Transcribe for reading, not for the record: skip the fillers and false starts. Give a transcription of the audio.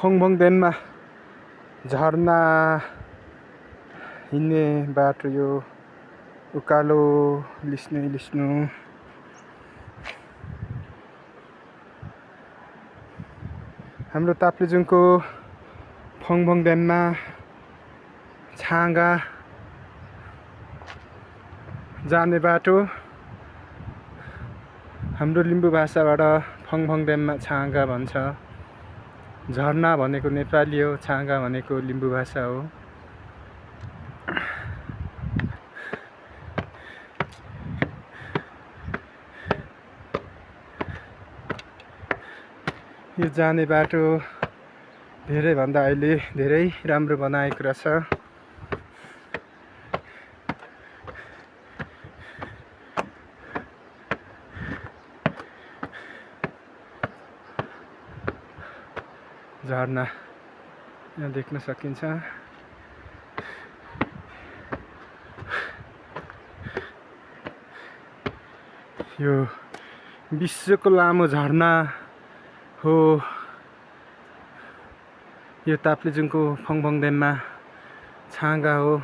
फङभङदेनमा झरना हिँड्ने बाटो यो उकालो लिस्नु हाम्रो ताप्लेजुङको फङभङदेनमा छाँगा जाने बाटो। हाम्रो लिम्बू भाषाबाट फङभङदेममा छाँगा भन्छ। झरना भनेको नेपाली हो, छाँगा भनेको लिम्बू भाषा हो। यो जाने बाटो धेरैभन्दा अहिले धेरै राम्रो बनाएको रहेछ। झरना यहाँ देख्न सकिन्छ। यो विश्वको लामो झरना हो। यो ताप्लेजुङको फङभङदेममा छाँगा हो।